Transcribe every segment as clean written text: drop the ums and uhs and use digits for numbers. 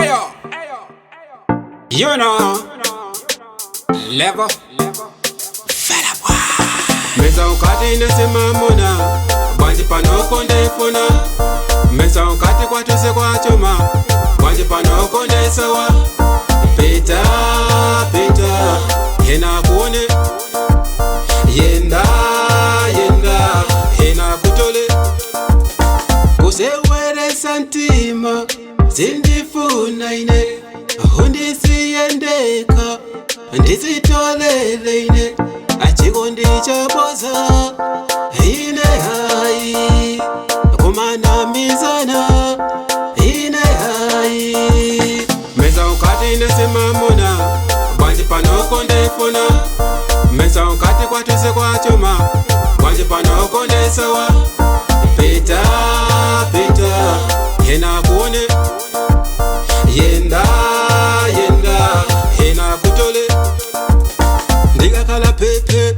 Ayo, you know, level meza ukati nesimamuna bwanji panoko ndifuna meza ukati kwatuse kwachuma bwanji panoko ndisawa pita pita hena kuone yenda yenda hena kutole kuseweresa ntima sindifuna ine hundisiyendeka ndisitolele ine achikondi chaboza ine hai kumanamizana ine hai meza ukati nesimamuna bwanji panoko ndifuna meza ukati kwatuse kwachuma bwanji panoko ndisawa pita pita hena kuone yenda yenda hena kutole ndikakhala pepe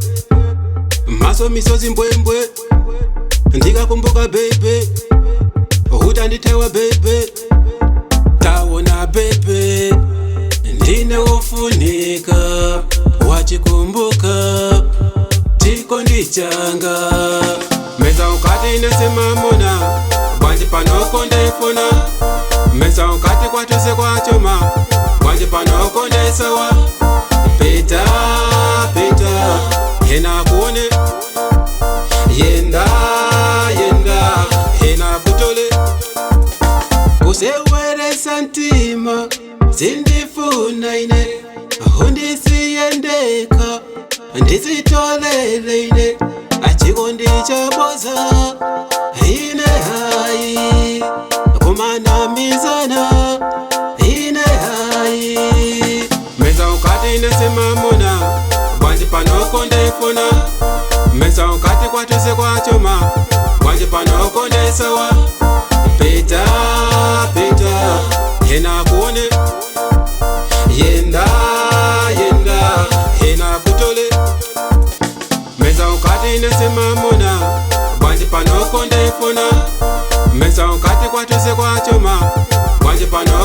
maso misozi mbwembwe ndikakumbuka bebe utanditewa bebe taona bebe ndine wofunika wachikumbuka chikondi changa meza ukati nesimamuna bwanji panoko ndifuna meza ukati kwatuse kwachuma bwanji panoko ndisawa pita pita hena kuone yenda yenda hena kutole kuseweresa ntima sindifuna ine hundisiyendeka ndisitolele ine achikondi chaboza ine hai kumanamizana ine hai meza ukati nesimamuna bwanji panoko ndifuna meza ukati kwatuse kwachuma bwanji panoko ndisawa pita pita hena kuone yenda yenda hena kutole meza ukati nesimamuna bwanji panoko ndifuna meza ukati kwatuse kwachuma bwanji panoko